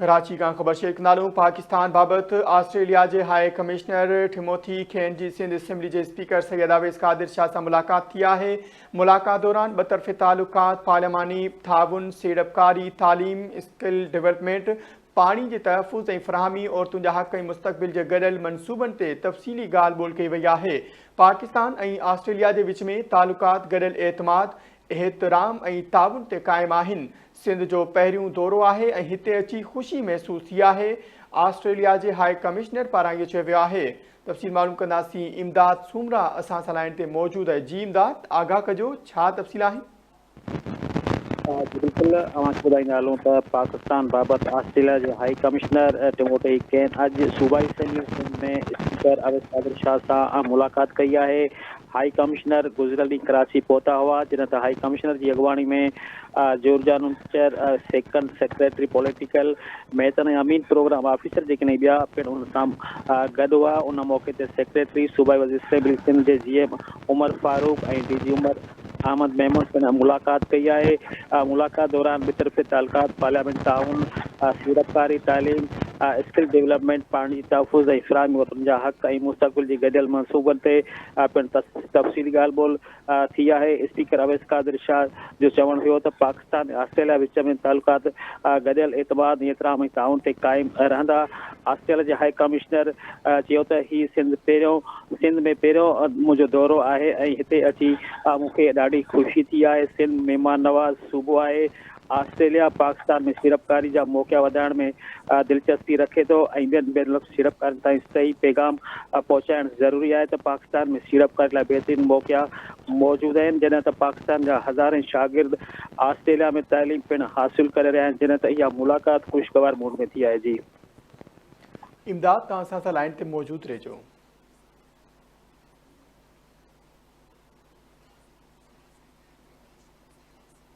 ڪراچي کان خبر شيئر ڪندا هلون پاڪستان بابت آسٽريليا جي هاء ڪمشنر ٽموٿي کين جي سنڌ اسيمبلي جي اسپيڪر سيد اويس قادر شاهه سان ملاقات ٿي آهي ملاقات دوران ٻطرفي تعلقات پارلياماني تعاون سيڙپڪاري تعليم اسڪل ڊولپمينٽ پاڻي جي تحفظ ۽ فراهمي عورتن جا حق ۽ مستقبل جي گڏيل منصوبن تي تفصيلي ڳالهه ٻولهه ڪئي وئي آهي پاڪستان ۽ آسٽريليا جي وچ ۾ تعلقات گڏيل اعتماد احترام ۽ تعاون تي قائم آهن، سنڌ جو پهريون دورو آهي ۽ هتي اچي خوشي محسوس ٿي آهي، آسٽريليا جي هاء ڪمشنر پاران اهو چيو ويو آهي. تفصيل معلوم ڪنداسين، امداد سومرا اسان سان لائين تي موجود آهي، جي امداد آگاهه ڪجو ڇا تفصيل آهن؟ جي بلڪل اوهان کي ٻڌائيندا هلون ته پاڪستان بابت آسٽريليا جي هائي ڪمشنر ٽموٽي ڪين اڄ صوبائي اسيمبلي سنڌ ۾ اسپيڪر اويس قادر شاهه سان ملاقات ڪئي آهي. هائي ڪمشنر گذريل ڏينهن ڪراچي پهتا هئا، جڏهن ته هائي ڪمشنر جي اڳواڻي ۾ جورجانونچر، سيڪنڊ سيڪريٽري پوليٽيڪل مهتن ۽ امين پروگرام آفيسر جيڪڏهن ٻيا پڻ ان سان گڏ هئا. ان موقعي تي سيڪريٽري صوبائي وزير اسيمبلي سنڌ جي G M Umar Farooq ۽ D G Umar Ahmed Memon پڻ ملاقات ڪئي آهي. ملاقات دوران ٻطرفي تعلقات، پارليامينٽ تعاون، سيڙپڪاري، تعليم، اسڪل ڊولپمينٽ، پاڻي جي تحفظ ۽ فراهمي، عورتن جا حق ۽ مستقبل جي گڏيل منصوبن تي پڻ تفصيلي ڳالهه ٻولهه ٿي آهي. اسپيڪر اويس قادر شاهه جو چوڻ هيو ته پاڪستان ۽ آسٽريليا وچ ۾ تعلقات گڏيل اعتماد، احترام ۽ تعاون تي قائم رهندا. آسٽريليا جي هاء ڪمشنر چيو ته هي سنڌ پهريون سنڌ ۾ پهريون منهنجو دورو آهي ۽ هتي اچي مون کي ڏاڍي خوشي ٿي آهي، سنڌ مهمان نواز صوبو آهي، آسٽريليا پاڪستان ۾ سيڙپڪاري جا موقعا وڌائڻ ۾ دلچسپي رکي ٿو ۽ ٻين بين الاقوامي سيڙپڪارن تائين صحيح پيغام پهچائڻ ضروري آهي ته پاڪستان ۾ سيڙپڪاري لاء بهترين موقعا موجود آهن جڏهن ته پاڪستان جا هزارين شاگرد آسٽريليا ۾ تعليم پڻ حاصل ڪري رهيا آهن جڏهن ته اها ملاقات خوشگوار موڊ ۾ ٿي آهي جي. امداد توهان اسان سان لائين تي موجود رهجو.